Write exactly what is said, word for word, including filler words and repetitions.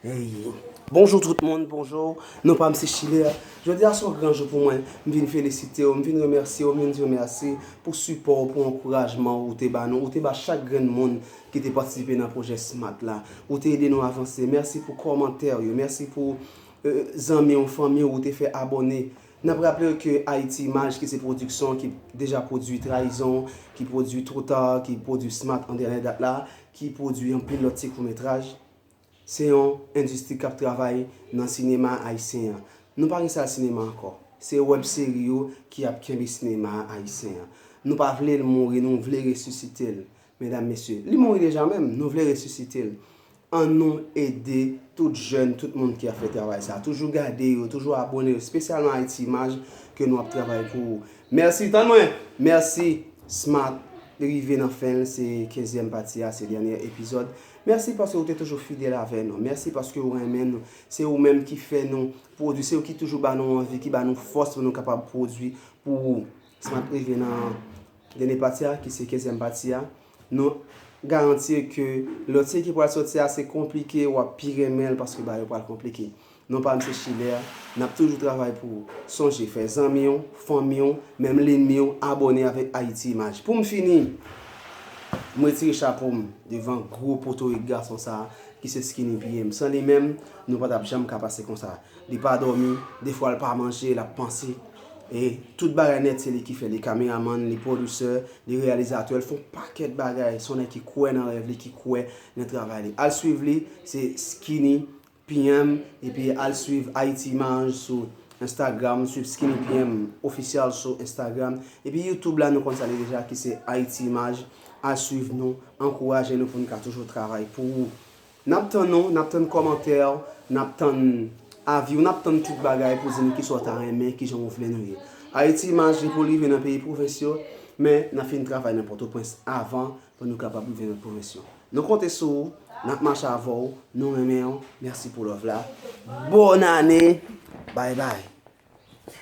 Hey. Bonjou tout moun, bonjou. Non pa m se Chilè. Jodi a se yon gran jou pou mwen. M vin felisite w, m vin remèsye w, m vin di w mèsi pou sipò w, pou ankourajman ou te ba nou. Ou te ba chak grenn moun ki te patisipe nan pwojè Smart la. Ou te ede nou avanse. Mèsi pou kòmantè yo. Mèsi pou euh, zanmi w, fanmi w, ou te fè abòne. N ap raple w ke Ayiti Imaj, ki se pwodiksyon ki deja pwodui Trayizon, ki pwodui Twò Ta, ki pwodui Smart an dènye dat la, ki pwodui anpil lòt ti koutmetraj, se yon endistri k ap travay nan sinema ayisyen an. Nou pa gen sal sinema ankò. Se wèb seri yo ki ap kenbe sinema ayisyen an. Nou pa vle l mouri, nou vle resisite l. Medam, mesye, li mouri deja menm, nou vle resisite l. Ann nou ede tout jèn, tout moun ki ap fè travay sa. Toujou gade yo, toujou abòne yo, espesyalman Ayiti Imaj ke nou ap travay pou ou. Mèsi, tann mwen! Mèsi, Smart. Li rive nan fen l, se kenzyèm pati a, se dènye epizòd. Mèsi paske ou te toujou fidèl avè nou. Mèsi paske ou renmen nou. Se ou menm ki fè nou pwodui, se ou ki toujou ba nou anvi, ki ba nou fòs pou nou kapab pwodui pou ou. Smart rive nan dènye pati a, ki se kenzyèm pati a. Nou garanti ke lòt seri ki pral sòti a, se konplike, w ap pi renmen l paske bagay yo pral konplike. Non pa m se Chilè, n ap toujou travay pou ou. Sonje, fè zanmi w, fanmi w, menm lènmi w abòne avèk Ayiti Imaj. Pou m fini, m retire chapo m devan gwo potorik gason sa a, ki se Skinny P M. San li menm, nou pa t ap janm ka pase konsa. Li pa dòmi, defwa l pa manje, l ap panse. E tout bagay nèt se li ki fè. Li kameramann, li pwodisè, li reyalizatè, l fè yon pakèt bagay. Se yon nèg ki kwè nan rèv li, ki kwè nan travay li. Al swiv li, se Skinny P M, epi al swiv Ayiti Imaj sou Instagram, swiv Skinny P M Official sou Instagram. Epi YouTube la, nou konn sa li deja, ki se Ayiti Imaj. Al swiv nou, ankouraje nou pou n ka toujou travay pou ou. N ap tann nou, n ap tann kòmantè w, n ap tann avi w, n ap tann tout bagay pou di nou kisa w ta renmen, kijan w vle nou ye. Ayiti Imaj li pou rive nan peyi pwovens yo, men n ap fin travay nan Pòtoprens avan pou nou kapab rive nan pwovens yo. Nou konte sou ou, n ap mache avè w, nou renmen w, mèsi pou love la. Bòn ane, bay bay.